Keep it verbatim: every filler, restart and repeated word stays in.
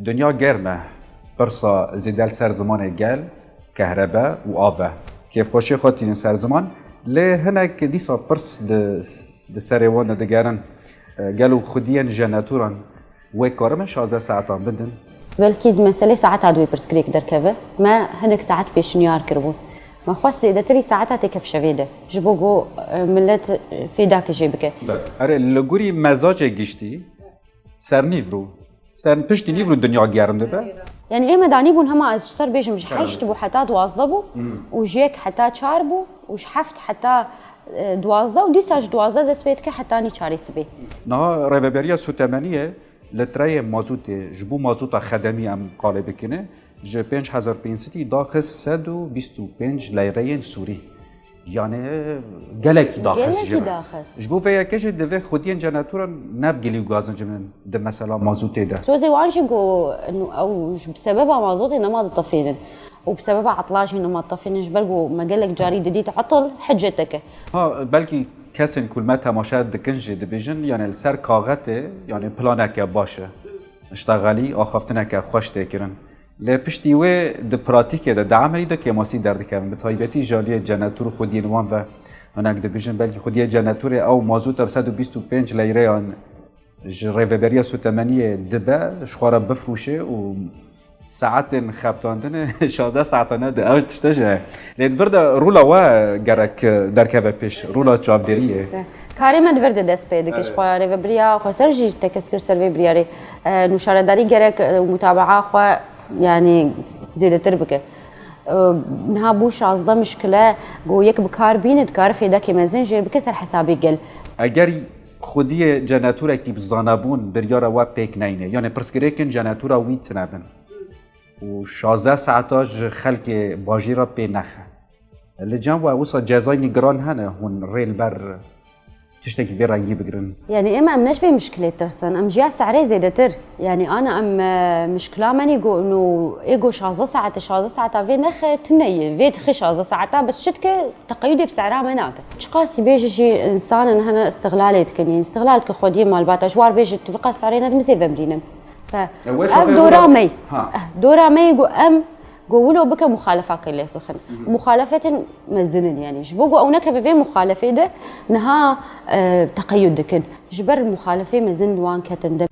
Dinya germ e. Pirsa zêde li ser zimanê gel, kehrebe û av e. Kêfxweşiyê xwe tînin ser ziman, lê hinek dîsa pirs di, di serê wan de digerin. E, gelo xwediyên jeneratoran wê karibin şazdeh saetan bidin? Belkî di meselê saeta duyê pirsgirêk derkeve. Me hinek saet pêşniyar kiribû. Me xwest zêdetirî saeta têkevşevê de. Ji bo ku, e, millet, e, fêdakê jê bike. Erê, li gorî mezacê giştî, Sernîvro. Ser piştî nîvro dinya germ dibe. Yani ême danîbûn hema ez ji te bêjim ji heşt bû heta duwazdeh bû û ji yek heta çar bû û ji heft heta, e, duwazdeh û dîsa ji duwazdeh dest pê dike heta nî çarê sibê. Niha Rêveberiya Sotemeniyê litreyê mazotê, ji bo mazota xedemî em qalê bikine, ji pênc hezar pênc sedî daxist sed û bîst û pênc leyreyên Sûrî. Yani gelekî daxist ji Gelekî daxist. Ji bo vê yekê jî divê xwediyên jeneratoran ne bi gilî û gazincî bin di mesela mazotê de. Sozê wan jî ku, nu, ew ji sebeba mazotê nema ditifînin. Û bi sebeba etla jî nema ditifînin, ji ber ku me gelek carî didît etil hiceteke. Ha, belkî kesên ku me temaşe dikin jî dibêjin, yani li ser kaxetê, yani planeke baş e. Îştexelî, axaftineke xweş tê kirin. Lê piştî wê di pratîkê de, di emelî de kêmasî derdikevin. Bi taybetî ji aliyê jeneratûr û xwediyên wan ve hinek dibêjin, belkî xwediyê jeneratûrê ew mazota bi sed û bîst û pênc leyreyan ji Rêveberiya Sotemeniyê dibe, ji xwe re bifroşe û saetên xebitandinê şazdeh saetane de ew tişte ji. Lê di vir de rola we gerek derkeve pêş, rola çavdêriyê. Karê me di vir de dest pê dike. Ji xwe rêvebiriya xweser jî tekez kir ser vê biryarê. E, nûşaredarî gerek, e, mutabaa xwe, yanî zêdetir bike. E, niha bû şazdeh mişkile, ku yek bi kar bîne, dikare fêdakê mezin jê bike ser hesabê gel. Eger xwediyê jeneratûrekî bi zanebûn biryara we pêk neyne, yanî pirsgirêkên jeneratûra wî tune bin û şazdeh saeta ji xelkê bajêra pê nexe. Li cem we wisa cezayî giran hene hûn rê li ber tiştekî vê rengî bigirin? Yani ême em ne ji vê mişkilê tirsin, em ji ya serê zêdetir. Yani ana em, e, mişkila me nî got, no, ê got şazdeh saete, şazdeh saeta vê nexe, tune ye, vê dixe şazdeh saeta, bes çi dike, teqeyûdê bi sera me nake. Çiqasî bêje jî însan in hene îstixlalê dikin, yani îstixlal dike xwediyê malbata, ji war bêje tu vê qas serê ne, dimizê vemrînim. Fe, Ya, weş ev axê dora wilo- me ye. Ha. Eh, dora me ye, got em, got wilo bike muxalefake lê bixin. Muxalefetin mezin in, yani. Ji bo got ew nekeve vê muxalefê de niha, eh, teqeyûd dikin. Ji ber muxalefê mezin li wan ketin de.